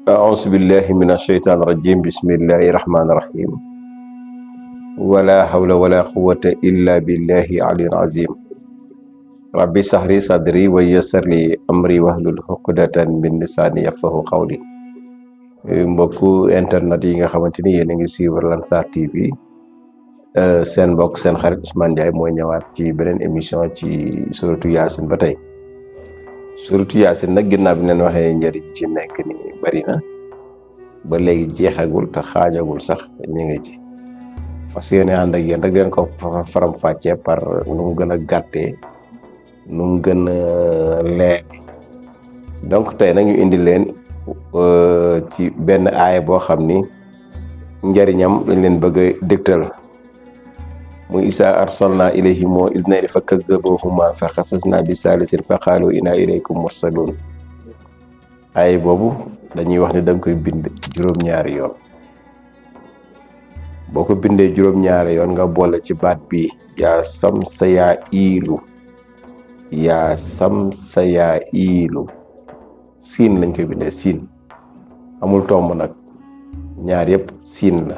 أعوذ بالله من الشيطان الرجيم بسم الله الرحمن الرحيم ولا حول ولا قوة إلا بالله العلي العظيم ربي اشرح لي صدري ويسر لي أمري واحلل عقدة من لساني يفقهوا قولي mbokku internet yi nga xamante ni yéen a ngi suivre Lansar TV seen mbokk seen xarit Ousmane Ndiaye mooy ñëwaat ci beneen émission ci suratu Yaasin ba tey suratu Yaasin nag ginnaaw bi leen waxee njëriñ ci nekk ni bari na ba léegi jeexagul te xaajagul sax ñu ngi ci fas yéene ànd ak yéen rek leen ko faram fàccee par nu mu gën a gàttee nu mu gën a leer donc tey nag ñu indi leen ci benn aaya boo xam ni njariñam lañ leen bëgg a dégtal muy isa arsalna ilayhim isnayni fa kazzabuhuma fa xasasna bi saalisin fa qaalu inna ilaykum mursalun aaya boobu dañuy wax ne da nga koy bind juróom-ñaari yoon boo ko bindee juróom-ñaari yoon nga boole ci baat bi yaa sam sa yaa iilu yaa sam sa yaa iilu siin lañ koy bindee siin amul tomb nag ñaar yëpp siin la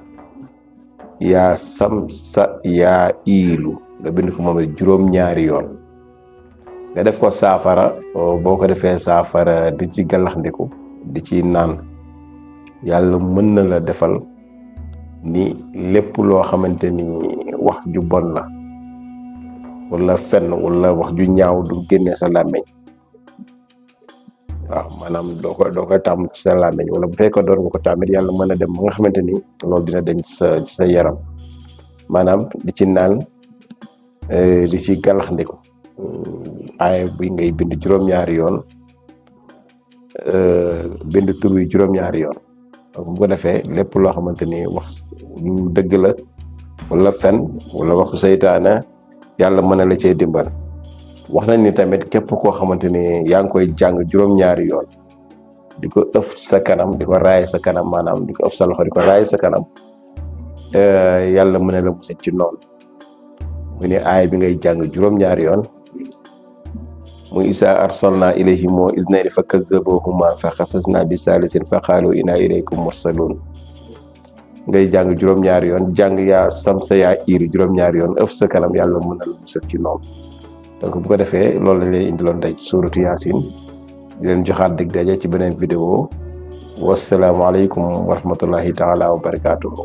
yaa sam sa yaa iilu nga bind ko moom juróom-ñaari yoon nga def ko saafara boo ko defee saafara di ci gàllaxndiku di ci naan yàlla mën na la defal ni lépp loo xamante ni wax ju bon la wala fenn wala wax ju ñaaw du génnee sa làmmiñ waaw maanaam doo koy tàmm ci sa làmmiñ wala bu fekkee doon nga ko tàmmit yàlla mën a dem ba nga xamante ni loolu dina denc ci sa yaram maanaam di ci naan di ci gàllaxndiku aaya bi ngay bind juróom-ñaari yoon bind tur wi juróom-ñaari yoon donc bu ko defee lépp loo xamante ni wax ñu dëgg la wala fen wala waxu seytaane yàlla mën na la cee dimbal wax nañ ni tamit képp koo xamante ni yaa ngi koy jàng juróom-ñaari yoon di ko ëf ci sa kanam di ko raay sa kanam maanaam di ko ëf sa loxo di ko raay sa kanam yàlla mën na la musal ci noonu mu ne aaya bi ngay jàng juróom-ñaari yoon muy isa arsalna ilayhim isnayni fa kazzabuhuma fa xasasna bi saalisin fa qaalu inna ilaykum mursalun ngay jàng juróom-ñaari yoon jàng yaa sam sa yaa iilu juróom-ñaari yoon ëf sa kanam yàlla mën na la musal ci noonu donc bu ko defee loolu lañ leen indiloon tey suuratu Yaasin di leen joxaat dig daje ci beneen vidéo wasalaamualeykum wa rahmatullahi taala wa barakaatuhu